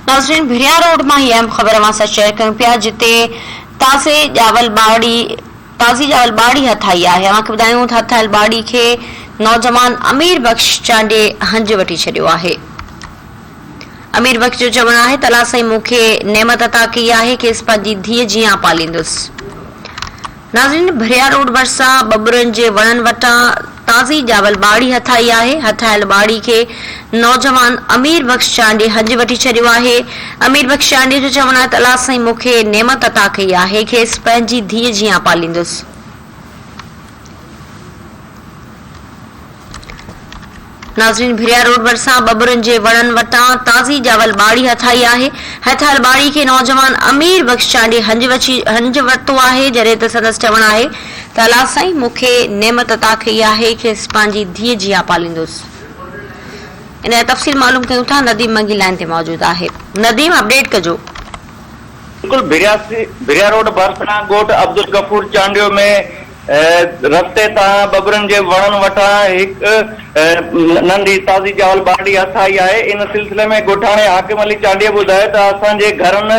ناظرين ڀريا روڊ مان هي اهم خبر اوهان سان شيئر ڪيون پيا جتي تازي ڄاول ٻارڙي تازي ڄاول ٻارڙي هٿ آئي آهي اوهان کي ٻڌايون ته هٿ آيل ٻارڙي کي نوجوان امير بخش چانڊيي هنج وٺي ڇڏيو آهي امير بخش جو چوڻ آهي ته الله سائين مون کي نعمت عطا ڪئي آهي کيس پنهنجي ڌيء جيان پاليندس. ناظرين ڀريا روڊ ڀرسان ٻٻرن جي وڻن وٽان تازي ڄاول ٻاڙي هٿ آئي آهي، هٿ آيل ٻاڙي کي نوجوان امير بخش چانڊيي هنج وٺي ڇڏيو آهي، امير بخش چانڊيي جو چوڻ آهي ته الله سائين مون کي نعمت عطا ڪئي آهي، کيس پنهنجي ڌيء جيان پاليندس. ناظرين ڀريا روڊ ڀرسان ٻٻرن جي وڻن وٽان تازي ڄاول ٻاڙي هٿ آئي آهي، هٿ آيل ٻاڙي کي نوجوان امير بخش چانڊيي هنج وڇي هنج ورتو آهي، جڏهن ته سندس چوڻ آهي ته الله سائين مون کي نعمت عطا ڪئي آهي کيس پنهنجي ڌيء جيان پاليندس. ان جا تفصيل معلوم ڪيون ٿا نديم منگي لائين تي موجود آهي نديم اپڊيٽ ڪجو. بلڪل ڀريا روڊ ڀرسان ڳوٺ عبدالغفور چانڊيو ۾ رستي تان ٻٻرن جي وڻن وٽان هڪ ننڍي تازي ڄاول ٻارڙي هٿ آئي آهي. ان سلسلي ۾ ڳوٺاڻي حاڪم علي چانڊيي ٻڌايو ته اسان جي گهرن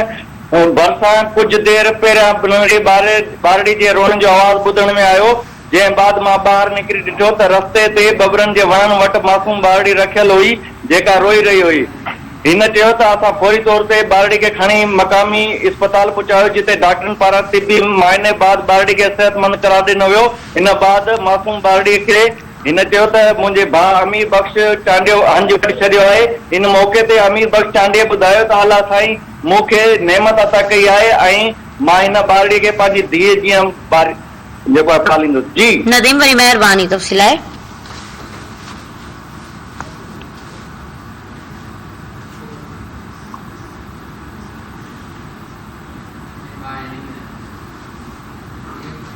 ڀرسان ڪجهه دير پهريان ننڍڙي ٻارڙي جي روئڻ جو آواز ٻڌڻ ۾ آيو، جنهن بعد مان ٻاهر نڪري ڏٺو ته رستي تي ٻٻرن جي وڻن وٽ معصوم ٻارڙي رکيل هئي، جيڪا روئي رهي هئي. هن چيو ته اسان فوري طور تي ٻارڙي کي کڻي مقامي اسپتال پهچايو، جتي ڊاڪٽرن پاران طبي معائني بعد ٻارڙي کي صحتمند قرار ڏنو ويو. ان بعد معصوم ٻارڙي کي هن چيو ته منهنجي ڀاء امير بخش چانڊيو هنج وٺي ڇڏيو آهي. ان موقعي تي امير بخش چانڊيي ٻڌايو ته الله سائين مون کي نعمت عطا ڪئي آهي ۽ مان هن ٻارڙي کي پنهنجي ڌيء جيان جيڪو آهي پاليندس. جي. نديم وڏي مهرباني تفصيل لاء.